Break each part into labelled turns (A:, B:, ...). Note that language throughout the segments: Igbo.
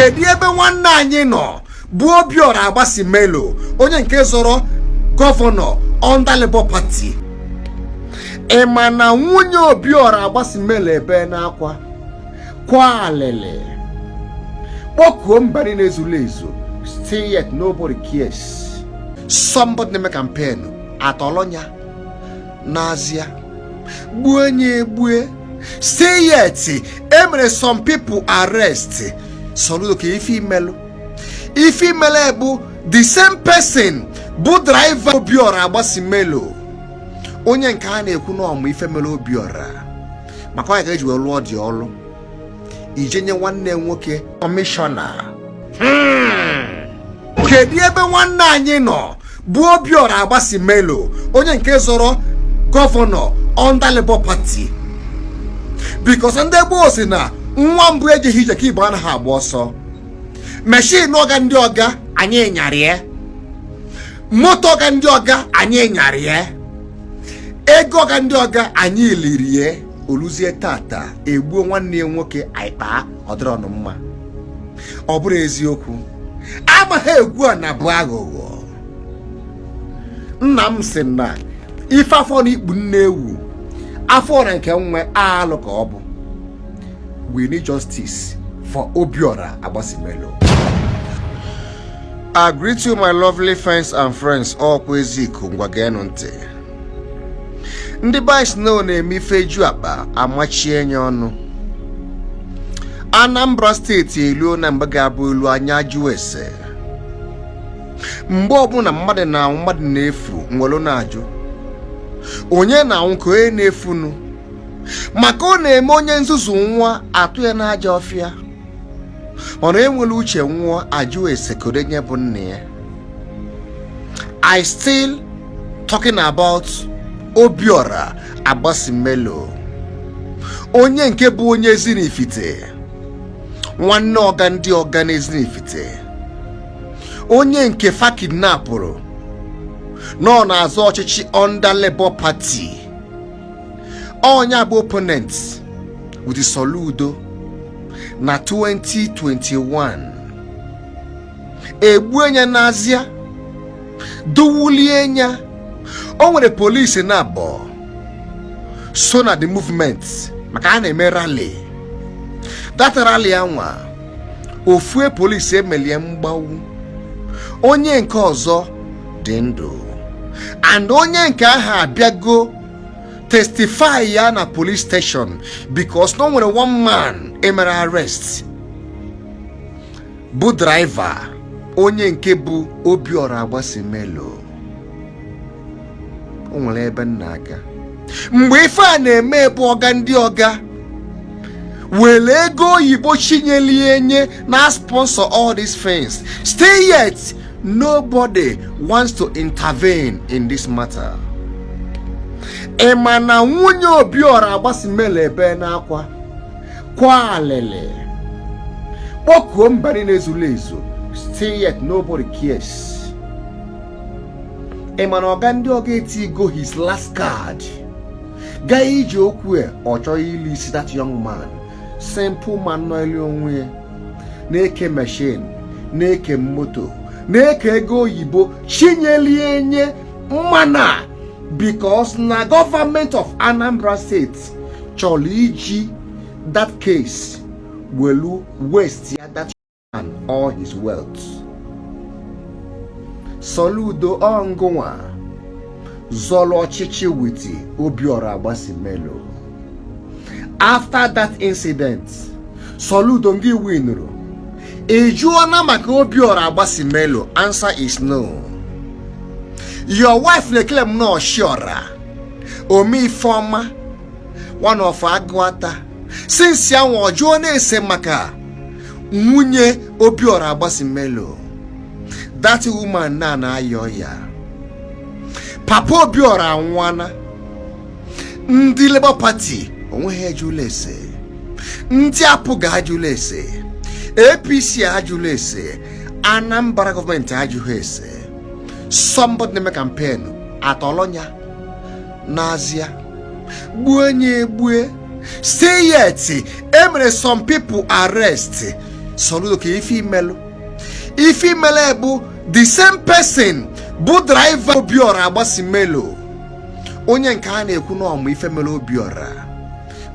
A: Kedu ebe nwanne anyị nọ bụ Obiora Agbasimelo, onye nke zọrọ gọvanọ under Labour Party? Ị ma na nwunye Obiora Agbasimelo ebe n'akwa kwa alịlị, kpọkuo mba niile ezuru ezu. Still yet nobody cares. Somebody na-eme campaign, atọlọnya n'azịa, gbuo onye egbue. Still yet emere some people arrest. Soludo, ka ife imelụ, ife imele bụ the same person bụ driver Obiora Agbasimelo, onye nke a na-ekwu na ọmụ ife mere Obiora, maka ọ ya ka eji wee lụọ dị ọlụ ije nye nwanne nwoke kọmishọna. Kedu ebe nwanne anyị nọ bụ Obiora Agbasimelo, onye nke zọrọ gọvanọ under Labour Party? Because ndị gboo si na nwa mbụ ejeghị ije ka igbo anaghị agba ọsọ. Machine ọga ndị ọga anyị nyara ya, moto ọga ndị ọga anyị nyara ya, ego ọga ndị ọga anyị liri ya. Oluzie tata, egbuo nwanne ya nwoke, anyị kpaa ọdịrọnụ mma. Ọ bụrụ eziokwu, amaghị egwu a na bụ aghụghọ. Nna m sị na ife afọ na ikpu nne ewu afọ na nke nwe alụ ka ọ bụ. We need justice for Obiora Agbasimelo. I greet you, my lovely friends and friends. Ọkwa Eziku. Ngwa, geenụ ntị. Ndị be anyị snow na-eme ife ju akpa amachie nye ọnụ. Anambra Steeti eluo na mgbe ga-abụ elu anya jụọ ese. Mgbe ọbụla mmadụ na-anwụ, mmadụ na-efu, nwere na-ajụ onye na-anwụ ka onye na-efunu, maka ọ na-eme onye nzuzu nwa atụ ya n'aja ọfịa, mana enwere uche nwụọ, ajụ ese kodenye bụ nna ya. I still talking about Obiora Agbasimelo, onye nke bụ onye Ezinifite, nwanne ọga ndị ọga na Ezinifite, onye nke fa kidnapụrụ nọ na-azọ ọchịchị under Labour Party. Onye bụ opponent with Soludo na 2021. Egbue ya n'azịa, duwulie ya. O nwere polisi na abụọ so na the movement, maka a na-eme rally. That rally anwa, ofue polisi emelie mgbawu, onye nke ọzọ dị ndụ, and onye nke ahụ abịago testify ya na police station, because na o nwere one man emere arrest bụ driver onye nke bụ Obiora Agbasimelo. O nwere ebe m na-aga. Mgbe ife a na-eme bụ ọga ndị ọga were ego oyibo chinyelie nye na sponsor all these things. Still yet nobody wants to intervene in this matter. Ị ma na nwunye Obiora Agbasimelo ebe n'akwa kwa alịlị, kpọkuo mba niile ezuru ezu. Still yet nobody cares. Ị ma na ọga ndị ọga etigo his last card gaa ije okwu a, ọ chọghị ilu isi that young man, simple man nọ elu onwe ya, na-eke machine, na-eke moto, na-eke ego oyibo chinyelie nye mmana, because na government of Anambra State chọrọ iji that case welu waste ya that man all his wealth. Soludo, ọngụnwa zọrọ ọchịchị with Obiora Agbasimelo. After that incident, Soludo, ngị winuru, ị jụọna maka Obiora Agbasimelo? Answer is no. Your wife na-ekele m na Oshiora ome ifeọma, one of Agụata. Since ya nwa, ọ jụọ na-ese maka nwunye Obiora Agbasimelo? That woman na na-ayọ ya. Papa Obiora anwụọna. Ndị Labour Party onweghị ejula ese, ndị APGA ajụla ese, APC ajụla ese, Anambra gọọmenti ajụghị ese. Somebody na-eme campaign, atọlọnya n'azịa, gbuo onye egbue. Still yet emere some people arrest. Soludo, ka ife imelụ, ife imele bụ the same person bụ driver Obiora Agbasimelo, onye nke a na-ekwu na ọmụ ife mere Obiora,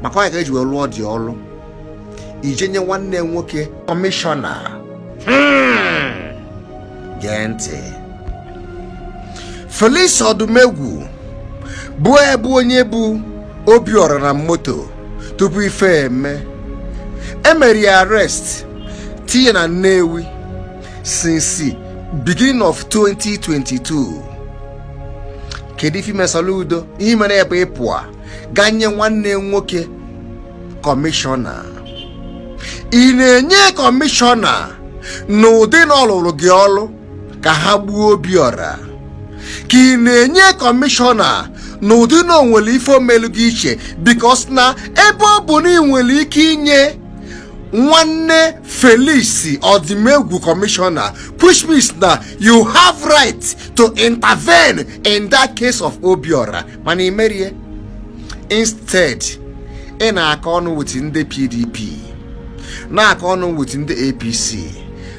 A: maka ọ ya ga-eji wee lụọ dị ọlụ ije nye nwanne nwoke kọmishọna. Gee ntị, Felix Odumegwu bụ ebe onye bụ Obiora na moto tupu ife eme, emere ya arrest, tinye na Nnewi since beginning of 2022. Kedu ife ime, Soludo? Ihe mere ya bụ ịpụa gaa nye nwanne nwoke kọmishọna. Ị na-enye kọmishọna n'ụdị na ọ lụrụ gị ọlụ ka ha gbuo Obiora, ka ị na-enye kọmishọna n'ụdị na o nwere ife omelu gị iche? Because na ebe ọ bụ na ị nwere ike inye nwanne Felix Odimegwu kọmishọna, which means na you have right to intervene in that case of Obiora, mana ị merie. Instead, ị na-akọ ọnụ with ndị PDP, na-akọ ọnụ with ndị APC,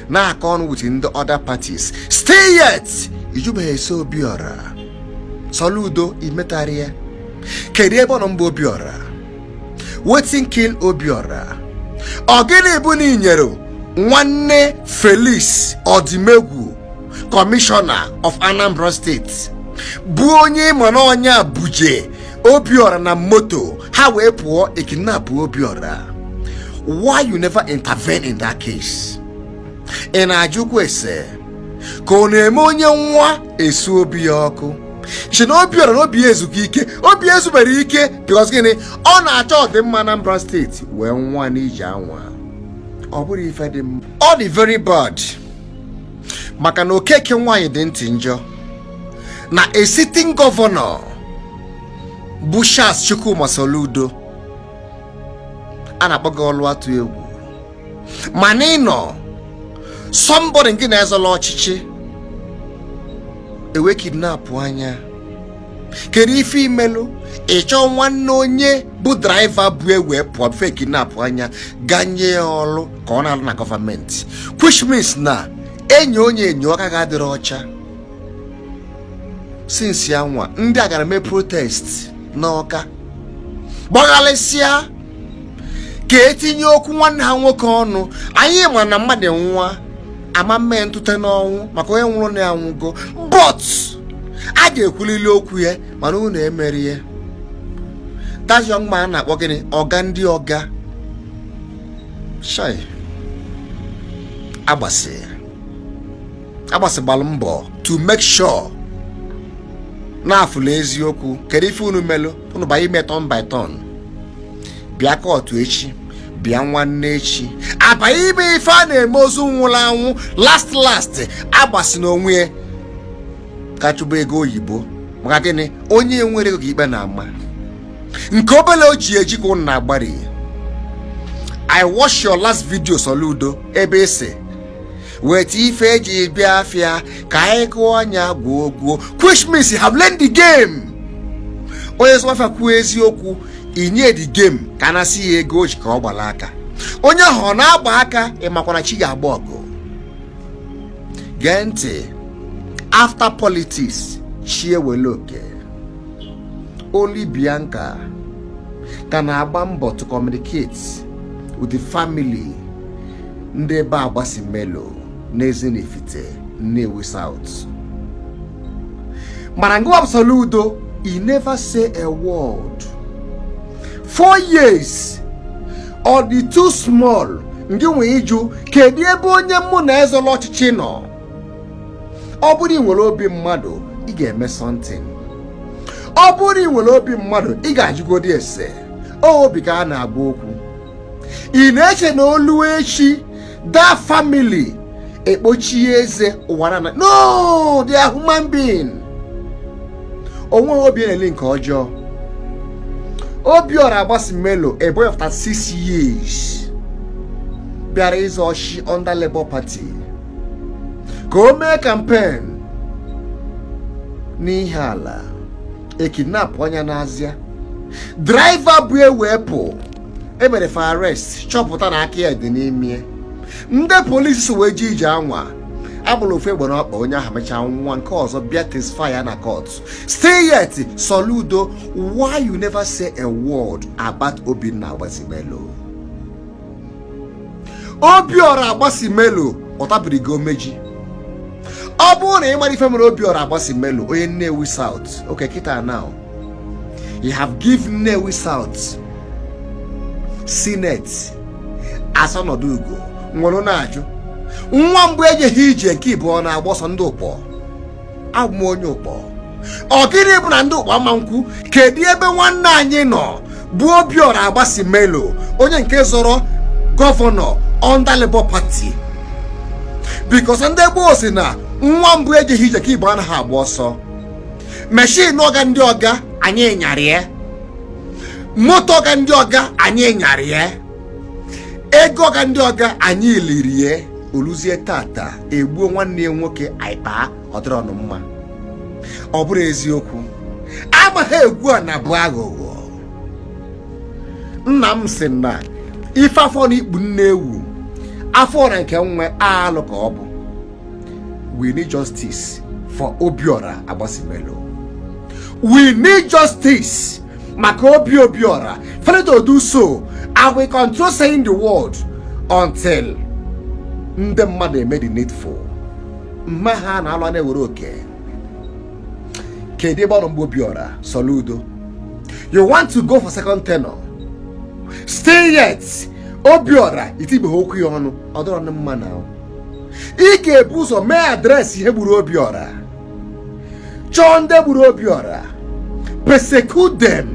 A: na-akọ ọnụ with ndị other parties. Still yet ijubeghị ese Obiora. Soludo, imetara ya. Kedu ebe ọ nọ mba Obiora? Wetin kill Obiora? Ọ gịnị bụ na inyere nwanne Felix Odimegwu kọmishọna of Anambra State, bụ onye ịma na ọnya buje Obiora na moto ha wee pụọ ekidnap Obiora? Why you never intervene in that case? Ị na-ajụkwa ese ka ọ na-eme onye nwa esu obi ya ọkụ chi na Obiora na obi ya ezugo ike, obi ya ezubere ike, because gịnị? Ọ na-achọ ọdịmma Anambra Steeti wee nwa n'ije anwa. Ọ bụrụ ife dị mma, ọ dị very bad, maka na Okeke nwaanyị dị ntị njọ na a sitting governor bụ Charles Chukwuma Soludo a na-akpọ gị ọlụ atụ egwu, mana ị nọ somebody gị na-ezọla ọchịchị ewe kidnap anya. Kedu ife imelụ? Ịchọ nwanne onye bụ driver bụ ewe pụọ fe kidnap anya, ganye ya ọlụ ka ọ na-alụ na gọọmenti, which means na enyi onye enyo aka ga-adịrị ọcha. Since ya nwa ndị a gara mee protest n'Ọka, gbaghalịsịa ka etinye okwu nwanne ha nwoke ọnụ. Anyị ma na mmadụ nwa ama mmee ntute n'ọnwụ, maka onye nwụrụ na ya nwụgo, but a ga-ekwulili okwu ya, mana unu emerie. That young man na-akpọ gịnị? Ọga ndị ọga shai Agbasị. Agbasị gbalụ mbọ to make sure na-afụla eziokwu. Kedu ife unu melụ? Unu banye ime turn by turn, bịa kọtụ echi, bịa nwanne echi, abanye ime ife a na-eme ozu nwụrụ anwụ. Last last, Agbasị na onwe ya ka chụba ego oyibo. Maka gịnị? Onye nwere ego ka ikpe na-ama. Nke obele o ji eji ka unu na-agbari. I watch your last video, Soludo, ebe esi weta ife eji bịa afịa ka anyị gụọ anya gwuo gwuo, which means you have learned the game. Onye zụrụ kwuo eziokwu, inye the game ka a na-asị ya ego o ji ka ọ gbara aka. Onye ahụ ọ na-agba aka, ịmakwa na chi ga-agba ọgụ. Gee ntị, after politics, chi ewele oke. Only Bianca ka na-agba mbọ to communicate with the family ndị ebe Agbasimelo n'Ezinifite, Nnewi South. Mana ngwa, Soludo, he never say a word. 4 years, ọ dị too small. Ndị nwe ịjụ, kedu ebe onye mụ na ezọla ọchịchị nọ? Ọ bụrụ ị nwere obi mmadụ, ị ga-eme something. Ọ bụrụ ị nwere obi mmadụ, ị ga-ajụgodi ese. Obi ka a na-agwa okwu. Ị na-eche na olu echi that family ekpochie eze ụwa na no, they are human being. Onwe obi na-eli nke ọjọọ. Obiora Agbasimelo, a boy of 36 years, bịara ịzọ ọchịchị under Labour Party ka o mee campaign n'ihe ala, ekidnap ọnya n'azịa. Driver bụ ewepụ emere fa arrest, chọpụta na aka ya dị n'ime. Ndị polisi so wee ji ije anwa agbụrụ ofu egbe n'ọkpa onye ahụ, mechaa nwa nke ọzọ bịa testify ya na court. Still yet, Soludo, why you never say a word about Obinna Agbasimelo? Obiora Agbasimelo ọtabirigo omeji. Ọ bụrụ na ị mara ife mere Obiora Agbasimelo, onye Nnewi South, okay, kịta now you have given Nnewi South Senate asọnọdụ ugo nwere na-ajụ nwa mbụ ejeghị ije, nke ịbụọ na-agba ọsọ. Ndị Ụkpọ, abụ m onye Ụkpọ. Ọ gịnị bụ na ndị Ụkpọ ama nkwu kedu ebe nwanne anyị nọ bụ Obiora Agbasimelo, onye nke zọrọ governor under Labour Party? Because ndị gboo si na nwa mbụ ejeghị ije ka igbo anaghị agba ọsọ. Machine ọga ndị ọga anyị nyara ya, moto ọga ndị ọga anyị nyara ya, ego ọga ndị ọga anyị liri ya. Oluzie tata egbuo nwanne ya nwoke, anyị kpaa ọ dịrọ ọnụ mma. Ọ bụrụ eziokwu, amaghị egwu a na bụ aghụghọ. Nna m sị na ife afọ na ikpu nne ewu afọ na nke nwe alụ ka ọ bụ. We need justice for Obiora Agbasimelo. We need justice maka obi Obiora. Failure to do so, I will continue saying the word until ndị mmadụ eme the needful. Mma ha na-alụ na-ewere oke. Kedu ebe ọrụ mgbe Obiora? Soludo, you want to go for second tenure. Still yet, Obiora itibeghị okwu ya ọnụ. Ọ dọrọ mma na ị ga-ebu ụzọ mee address ihe gburu Obiora, chọọ ndị gburu Obiora, persecute them,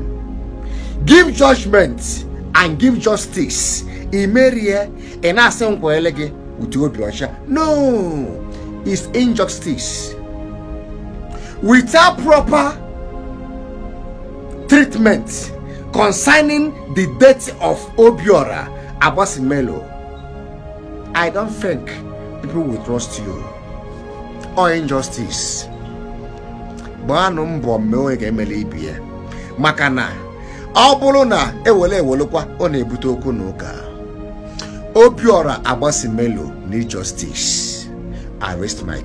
A: give judgment and give justice. Imerie ị na-asị nkwanyere gị with obi ọcha. No, it's injustice. Without proper treatment concerning the death of Obiora Agbasimelo, I don't think people will trust you. Or injustice. Gbaanụ mbọ mee onye ga-emele ibi ya, maka na ọ bụrụ na ewele ewelekwa, ọ na-ebute okwu na ụka. Obiora Agbasimelo need justice. I rest my